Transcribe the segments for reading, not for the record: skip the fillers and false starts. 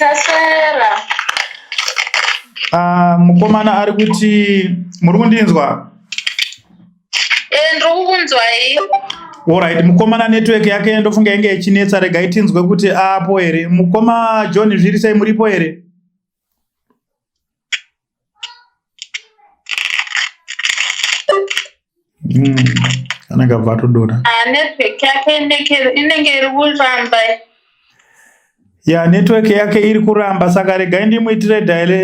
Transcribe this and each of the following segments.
Taswera. Ah, mukomana ari kuti muri kundinzwa? Eh, ndiri kukunzwai. Alright, mukomana network yake ndofunga yange ichinetsa, regai tinzwe kuti apo here. Mukoma John zviri sei muripo here? Anenge abva atodonha. Ah, network yake inenge iri kuramba. Ya network yake iri kuramba saka regai ndimuitire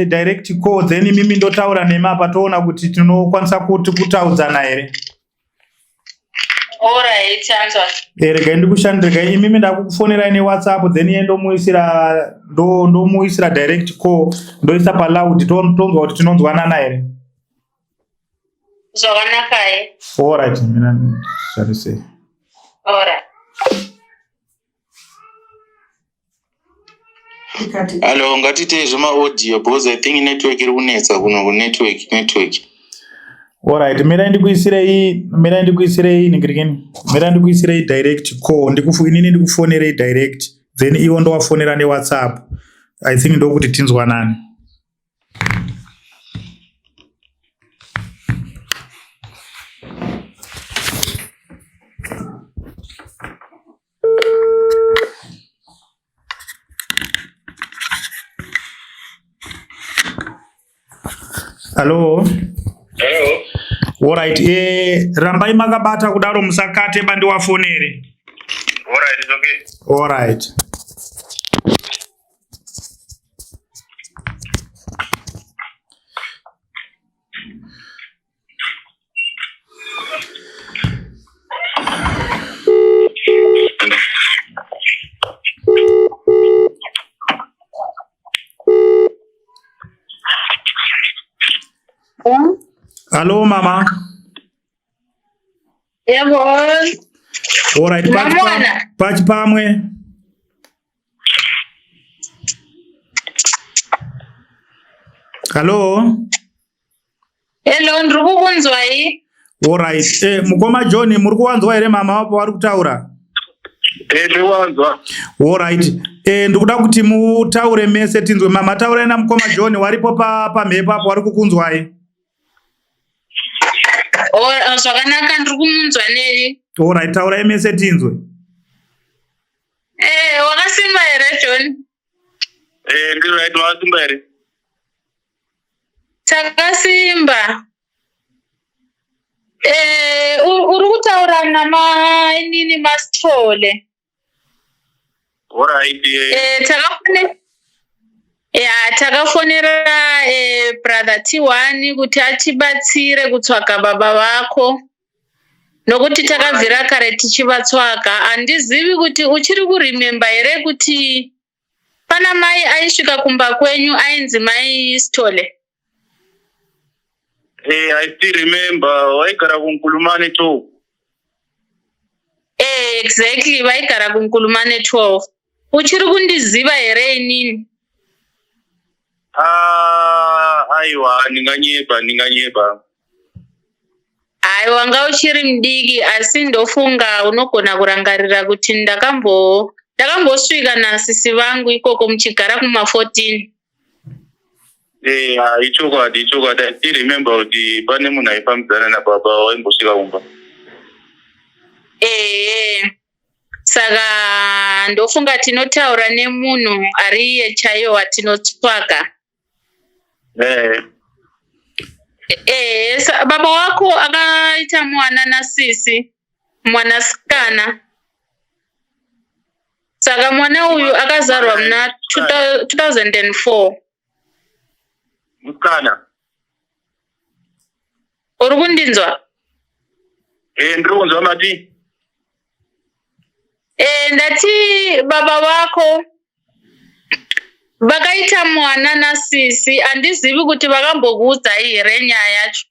direct call then imimi ndotaura nemi apa toona kuti tinokwanisa kuti kutaudzana here. Alright, anzwa. Eh, regai ndikushandire regai imimi ndakukufonerai newhatsapp then iye ndomuisira ndomuisira direct call ndoisa paloud tonzwa kuti tinonzwanana here. Zvakanaka eh. Alright, mina ndishandisei. Alright. Hello, ngatiitei zvemaaudio because I think network iri kunetsa kuno kunetwork network. Alright, mirai ndikuisirei mirai ndikuisirei ningirikini. Mirai ndikuisirei direct call ndikufu inini ndikufonerei direct then iwo ndowafonera neWhatsApp. I think ndokuti tinzwanane. Hello. Hello. Alright, eh rambai makabata kudaro musakate bandiwafonere. Alright, it's okay. Alright. Hello mama. Yebo. Alright, Mamona. pachi pamwe. Hello. Hello, ndiri kukunzwai. Alright. Eh, mukoma John muri kuwanzwa here mama wapo vari kutaura? Eh, ndiri kuwanzwa. Alright. Eh, ndikuda kuti mutaure mese tinzwe. Mama taurai na mukoma John waripo pa pamhepo apo wari kukunzwai. Oh, oh, zvakanaka ndiri kumunzwa neni. Alright, taurai mese tinzwe. Eh, wakasimba here John? Eh, ndiri right, wakasimba here? Takasimba. Eh, uri kutaura namainini Masithole. Alright. Eh, eh takafone ya takafonera eh, brother T1 kuti atibatsire kutsvaga baba vako nokuti takabvira kare tichivatsvaga. Handizivi kuti uchiri kuremember here kuti Pana mai aisvika kumba kwenyu ainzi mai Sithole. Eh, I still remember waigara kuNkulumane 12. Eh, exactly vaigara kuNkulumane 12. Uchiri kundiziva here inini? Ah, aiwa ndinganyeba ndinganyeba. Hayi wanga uchiri mudiki asi ndofunga unogona kurangarira kuti ndakambo ndakambosvika nasisi vangu ikoko muchigara kuma 14. Eh, ah, ichokwadi ichokwadi. I still remember kuti pane munhu aifambidzana nababa waimbosvika kumba. Ehe. Saka ndofunga tinotaura nemunhu ari iye chaiye watinotsvaga. Eh. Eh, baba wako akaita mwana nasisi mwanasikana saka mwana uyu akazarwa muna 2004 musikana uri kundinzwa eh, ndiri kunzwa mati Eh, ndati baba vako vakaita mwana nasisi handizivi kuti vakambokuudzai here nyaya yacho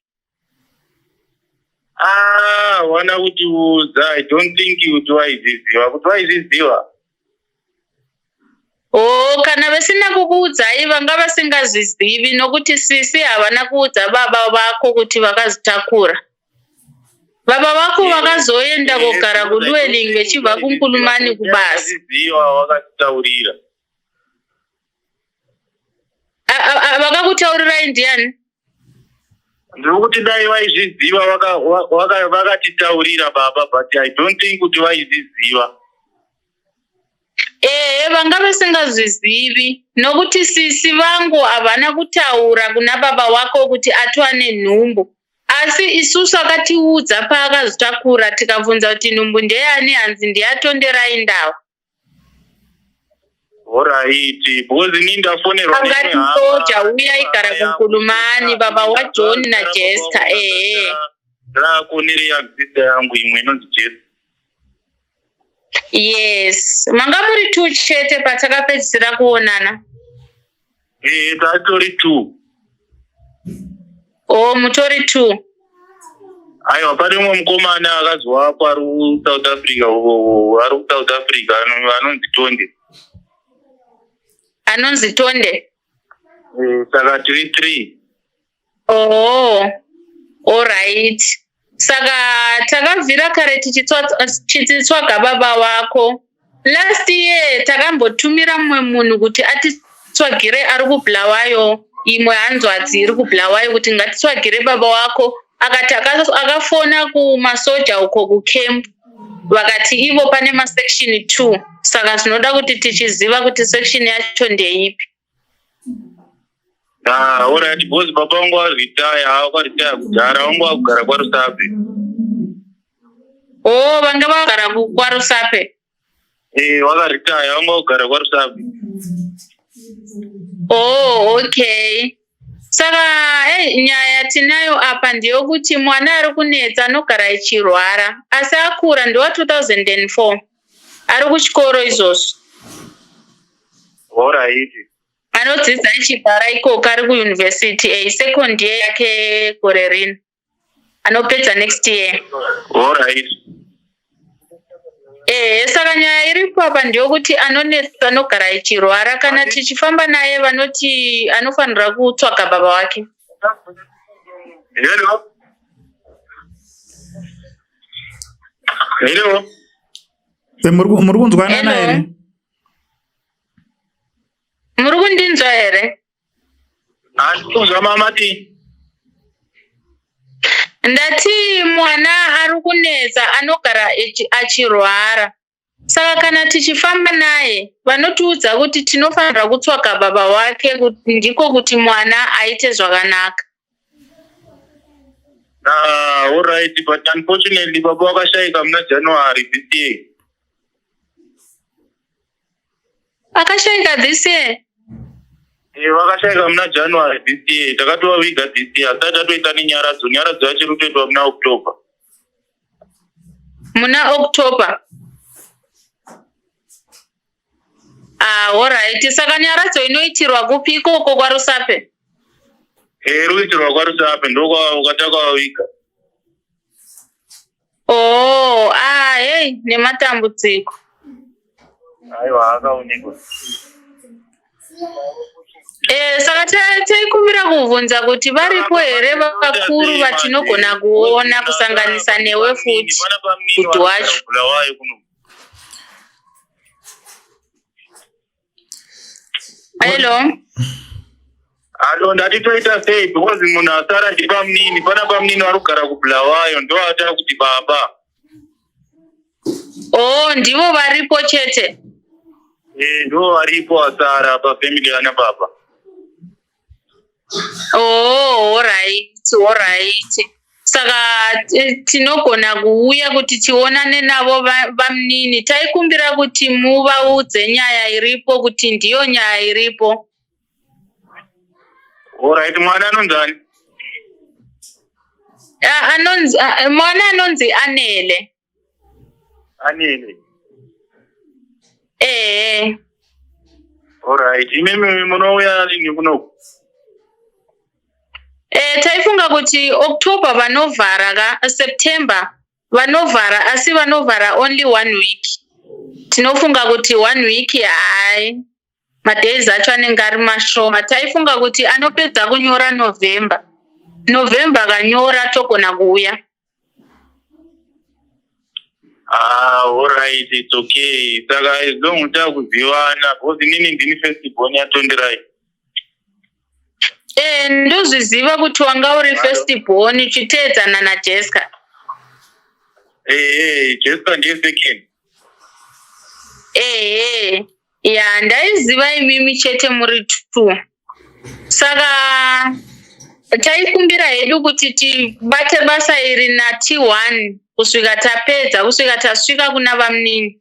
Ah, wana kutiudza i don't think kuti waizviziva kuti waizviziva Oh, kana vasina kukuudzai vanga vasingazvizivi nokuti sisi havana kuudza baba vako kuti vakazitakura. Baba vako eh, vakazoenda eh, kogara kuLueling vechibva kuNkulumani kubasa. Ziva wakatitaurira. Akakutaurirai ndiani? Ndiri kuti dai vaizviziva vakatitaurira baba, but I don't think kuti vaizviziva. Ehe, vanga vasingazvizivi nokuti sisi vangu havana kutaura kuna baba wako kuti atova nenhumbu. Asi isusu akatiudza paakazotakura tikabvunza kuti nhumbu ndeyani, hanzi ndiyaTonderai Ndava. Horaiti, because ini ndafonerwa Angati neimwe hama. soja uya aigara Hama yangu kuNkulumani, baba waJohn Zita rababa naJester, vangu ehe. Rakonere yangu yangu imwe inonzi Jester. Yes, manga muri two chete patakapedzisira kuonana. Eh, tatori two. Oh, mutori two. Aiwa, pane umwe mukomana akazovako ari kuSouth Africa, uko ari kuSouth Africa anonzi Tonde. Anonzi Tonde. Eh, saka tiri three. Oh, alright. Saka takabvira kare tichitswaga baba wako. Last year takambotumira mumwe munhu kuti atitswagire ari kuBulawayo, imwe hanzvadzi iri kuBulawayo, kuti ngatitswagire baba wako. Akati akafona kumasoja uko kucamp, vakati ivo pane masection 2, saka zvinoda kuti tichiziva kuti section yacho ndeipi. Ah, alright, because baba vangu varetire, vakaretire kudhara, vangu vakugara kwaRusape. Oh, vanga vagara kwaRusape. Eh, vakaretire, vangu vakugara kwaRusape. Oh, okay. Saka hey, nyaya yatinayo apa ndeyokuti mwana ari kunetsa anogara achirwara, asi akura, ndewa 2004, ari kuchikoro izvozvo. Alright. Anodzidza achibhara ikoko, ari kuyunivhesiti, a second year yake gore rino, anopedza next year. Alright. Ehe, saka nyaya iripo apa ndeyokuti anonetsa, anogara achirwara. Kana tichifamba naye vanoti anofanira kutsvaga baba wake. Hello. Hello. Muri kunzwanana Hello. here? Muri kundinzwa here? Handikuzwa mamati. Ndati mwana ari kunetsa, anogara achirwara, saka kana tichifamba naye vanotiudza kuti tinofanira kutsvaga baba wake, kuti ndiko kuti mwana aite zvakanaka. Ah, alright, but unfortunately baba vakashayika muna January this year. Akashayika this year? Eh, vakashayika muna January this year. Takatovaviga this year. Asati tatoita nenyaradzo. Nyaradzo yacho iri kutoitwa muna October. Muna October. Ah, alright. Saka nyaradzo inoitirwa kupi, ikoko kwaRusape? Eh, iri kuitirwa kwaRusape, ndokwatakavaviga. Oh, ah, hey, nematambudziko. Aiwa, akaonekwa. Eh, saka taikumbira kubvunza kuti varipo here vakuru vatinogona kuona, kusanganisa newe futi, kuti wacho. Bulawayo kuno. Hello. Alo, ndati toita sei, because munhu asara ndipamunini, pana pamunini vari kugara kuBulawayo, ndo ata kuti baba. Oh, ndivo varipo chete. Eh, ndo varipo asara pafamily yana baba. Oh, alright. Saka tinogona kuuya kuti tionane navo vamunini. Taikumbira kuti muvaudze nyaya iripo, kuti ndiyo nyaya iripo. Alright, mwana anonzani? Ah, anonzi, ah, mwana anonzi Anele. Anele. Ehe. Alright, imimi munouya rini kunoku? Eh, taifunga kuti October vanovhara ka, September vanovhara, asi vanovhara only one week. Tinofunga kuti one week, hai, madays acho anenge ari mashoma. Taifunga kuti anopedza kunyora November. November akanyora, togona kuuya. Ah, alright, it's okay. Saka as long takuzivana, because inini ndini first born yaTonderai. Eh, ndozviziva kuti wanga uri first born uchiteedzana naJessica. Eh, eh, Jessica ndiye second. Ehe, ya ndaiziva imimi chete muri two. Saka taikumbira hedu kuti tibate basa iri naT1 kusvika tapedza, kusvika tasvika kuna vamunini.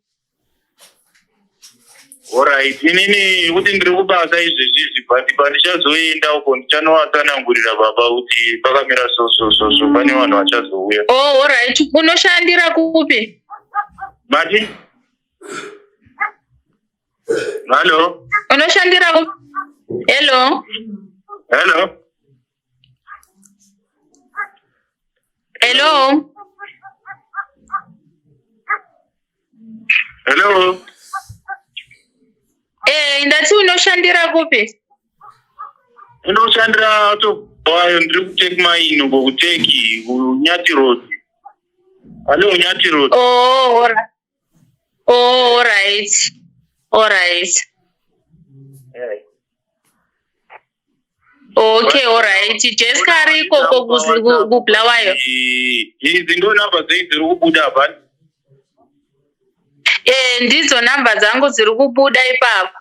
Alright, inini kuti ndiri kubasa izvezvi izvi but pandichazoenda uko ndichanovatsanangurira baba kuti pakamira so so so so pane vanhu vachazouya. Oh, alright. Unoshandira kupi? Mati? Hello? Unoshandira kupi? Hello? Hello? Hello? Hello? Eh, ndati unoshandira kupi? Unoshandira autobayo ndiri kuteki maini uko kuteki kunyati road. Hello Nyati road. Oh, all right. Oh, all right. All right. Yeah. Okay, all right. Jessica ari ikoko kuBulawayo. Idzi ndo namba dzei dziri kubuda apa? Eh, ndidzo namba dzangu dziri kubuda ipapo.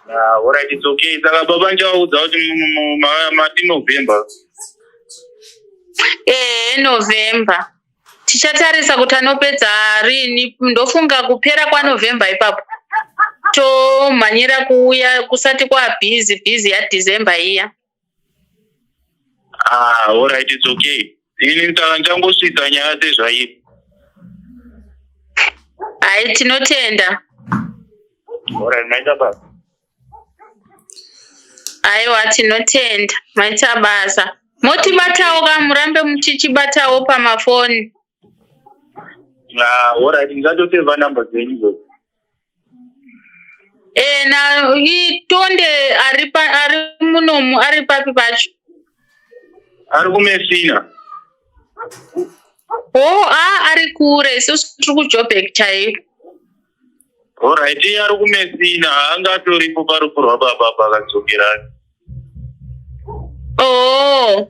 Ah, all right, it's okay. Saka baba ndichavaudza kuti mati November. Eh, November. Tichatarisa kuti anopedza rini. Ndofunga kupera kwaNovember ipapo. Tomhanyira kuuya kusati kwabhizi bhizi yaDecember iya. Ah, all right, it's okay. Ini saka ndichangosvitsa nyaya sezvairi. Hai, tinotenda. All right, maita basa. Aiwa, tinotenda. Maita basa. Motibatawo ka murambe muchichibatawo pamafoni. Ah, all right, ndichatoseva namba dzenyu idzodzo. Eh, na itonde ari pa, ari munomu ari papi pacho? Ari kuMessina. Oh, a ari kure, isusu tiri kuJoburg chaiyo. All right, iye ari kuMessina, anga atoripo parufu rwababa pakadzokera. Oh,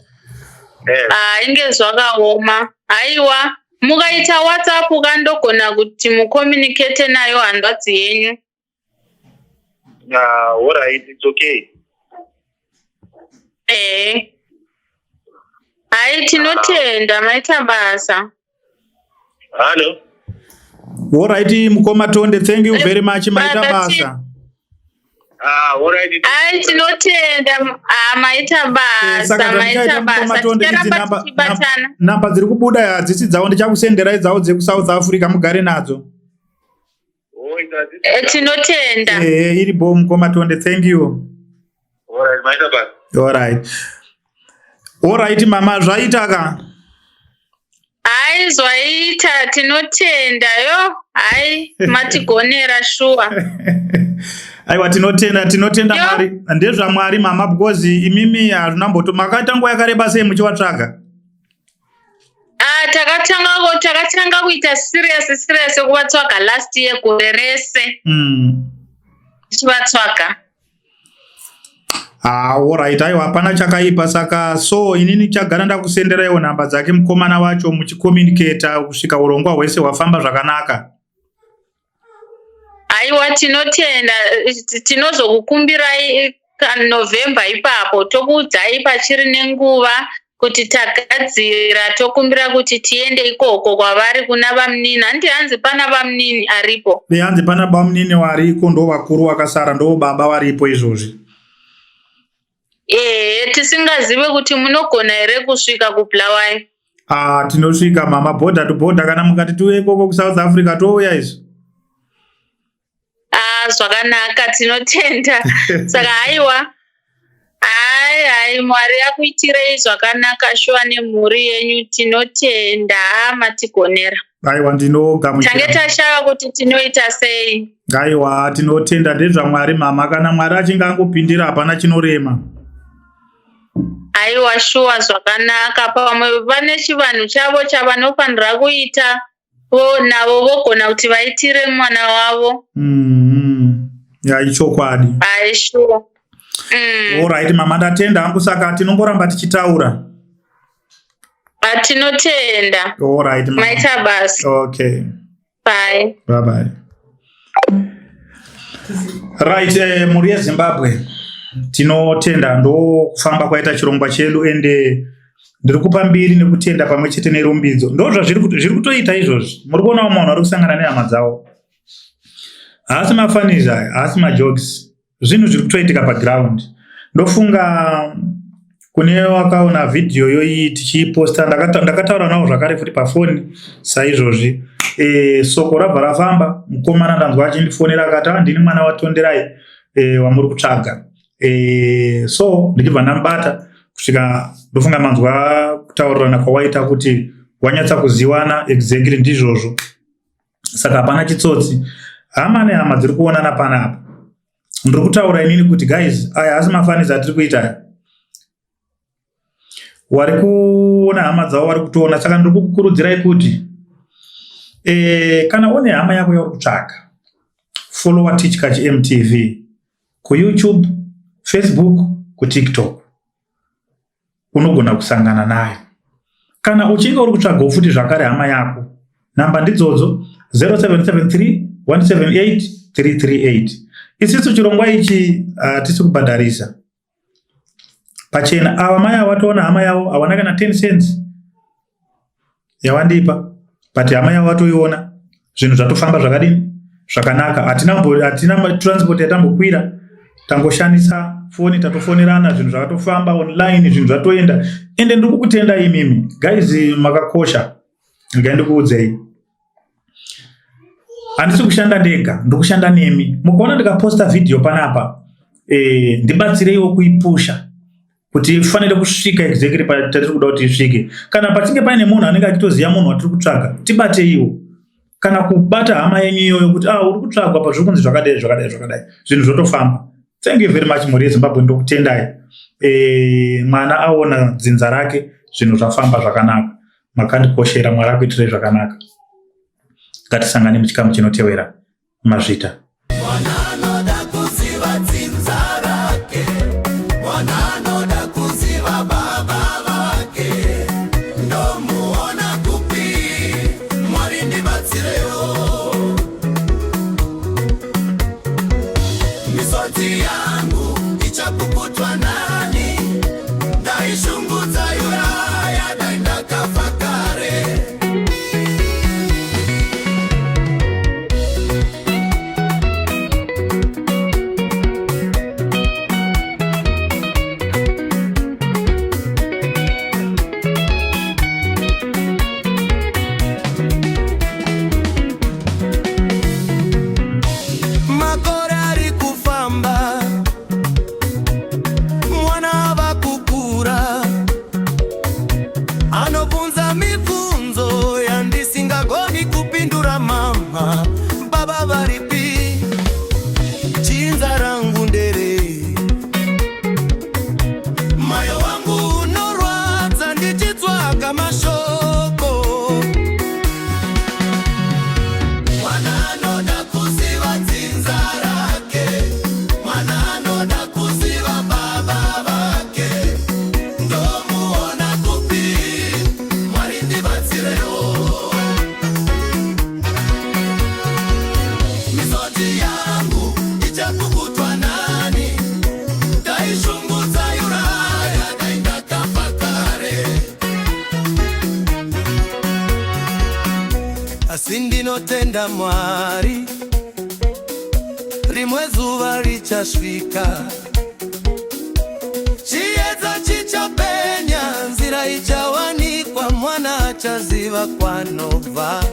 Eh, ah, inge zvakaoma. Haiwa, mukaita WhatsApp kandogona kuti mucommunicate nayo hanzvadzi yenyu. Ah, all right, it's okay. Eh. Hai, tinotenda, maita basa. Hello? Alright, mukoma Tonde, thank you very much. Maita Baba, basa. Ah, all right. Hai, tinotenda, ah, maita Eh, saka basa, maita zvandichaita mukoma basa. Tonde idzi Ticharamba namba tichibatana. namba dziri kubuda hadzisi dzavo, ndichakusenderai dzavo dzekuSouth Africa mugare nadzo. Oh, it's Eh, tinotenda. Eh, iri bo mukoma Tonde, thank you. All right, maita basa. Alright. Alright mama, zvaita ka? Hai, zvaita, tinotenda yo. Hai, matigonera shuwa. Aiwa, tinotenda, tinotenda. Yo. Mwari ndezvaMwari mama, because imimi hazvina mboto makaita nguva yakareba sei muchivatsvaga? Ah, takatanga kuita serious serious yekuvatsvaga last year, gore rese tichivatsvaga. Ah, alright, aiwa, hapana chakaipa. Saka so inini chagara ndakusenderaiwo namba dzake mukomana wacho muchicommunicata kusvika urongwa hwese hwafamba zvakanaka. Aiwa, tinotenda. Eh, tinozokukumbirai November ipapo, tokuudzai pachiri nenguva kuti tagadzira, tokumbira kuti tiende ikoko kwavari kuna vamunini. Handi hanzi pana vamunini aripo? Hanzi pana bamunini wariko, ndo vakuru vakasara, ndo baba varipo izvozvi. Ehe, tisingazive kuti munogona here kusvika kuBulawayo. Ah, tinosvika mama, border to border. Kana mukati tiuye ikoko kuSouth Africa, touya izvi. Ah, zvakanaka, tinotenda. Saka haiwa, hai hai, Mwari akuitirei zvakanaka shuwa nemhuri yenyu. Tinotenda, matigonera. Aiwa, ndinogamuchira. Tange tashaya kuti tinoita sei. Aiwa, tinotenda, ndezvaMwari mama. Kana Mwari achinge angopindira, hapana chinorema. Aiwa, shuwa, zvakanaka. Pamwe vane chivanhu chavo chavanofanira kuita vo navo vogona kuti vaitire mwana wavo. Ya, ichokwadi. Hai, shuwa. Alright mama, ndatenda hangu, saka tinongoramba tichitaura. Tinotenda. Alright mama. Maita basa. Okay. Bye. Bye bye. Right, mhuri yeZimbabwe, tinotenda. Ndokufamba kwaita chirongwa chedu, ende ndiri kupa mbiri nekutenda pamwe chete nerumbidzo. Ndo zvazviri zviri kutoita izvozvi. Muri kuonawo munhu ari kusangana nehama dzavo. Haasi mafunnies aya, haasi majokes, zvinhu zviri kutoitika paground. Ndofunga kune wakaona vhidhiyo yoyi tichiiposta, ndakataura navo zvakare futi pafoni saizvozvi. Soko rabva rafamba. Mukomana ndanzwa achindifonera akati, "Ah, ndini mwana waTonderai wamuri kutsvaga." So ndichibva ndamubata kusvika, ndofunga manzwa kutaurirana kwawaita kuti wanyatsa kuziwana exactly. Ndizvozvo, saka hapana chitsotsi, hama nehama dziri kuonana panapa. Ndiri kutaura inini kuti guys, aya haasi mafunnies atiri kuita aya. Wari kuona hama dzavo vari kutoona. Saka ndiri kukukurudzirai kuti kana une hama yako yauri kutsvaga, followa Tichkach MTV kuYouTube, Facebook, kuTikTok, unogona kusangana nayo. Kana uchinge uri kutsvagawo futi zvakare hama yako, namba ndidzodzo, 0773 178 338. Isisu chirongwa ichi hatisi kubhadharisa, pachena. Ava mai ava vatoona hama yavo, hawana kana 10 cents yawandipa, but hama yavo vatoiona. Zvinhu zvatofamba zvakadini? Zvakanaka. Hatina transport yatambokwira, tangoshandisa foni, tatofonerana, zvinhu zvakatofamba online, zvinhu zvatoenda. Ende ndiri kukutenda imimi guys, makakosha. Regai ndikuudzei, handisi kushanda ndega, ndiri kushanda nemi. Mukaona ndikaposta vhidhiyo panapa, ndibatsireiwo kuipusha kuti ifanire kusvika exactly patiri kuda kuti isvike. Kana pachinge paine munhu anenge achitoziva munhu watiri kutsvaga, tibateiwo, kana kubata hama yenyu iyoyo kuti, "Ah, uri kutsvagwa pazviri kunzi zvakadai, zvakadai, zvakadai." Zvinhu zvotofamba. Thank you very much, mhuri yeZimbabwe, ndokutendai. Mwana aona dzinza rake, zvinhu zvafamba zvakanaka. Makandikoshera, Mwari akuitirei zvakanaka. Ngatisangane muchikamu chinotevera. Mazvita. Mwana anoda kuziva dzinza rake, mwana anoda kuziva baba vake, ndomuona kupi? Mwari ndibatsirewo. Misodzi yangu ichapukutwa nani? Ndaishungudza yuraya, dai ndakafa kare. Makore ari kufamba, mwana ava kukura, anobvunza mibvunzo yandisingagoni kupindura. Mama, baba varipi? Dzinza rangu nderei? Moyo wangu unorwadza ndichitsvaga mashoko. Mwana anoda kuziva dzinza rake, mwana anoda kuziva baba vake, ndomuona kupi? Mwari ndibatsirewo. Misodzi yangu ichapukutwa nani? Ndaishungudza yuraya, dai ndakafa kare. Asi ndinotenda Mwari, rimwe zuva richasvika, chiedza chichapenya, nzira ichawanikwa, mwana achaziva kwanobva.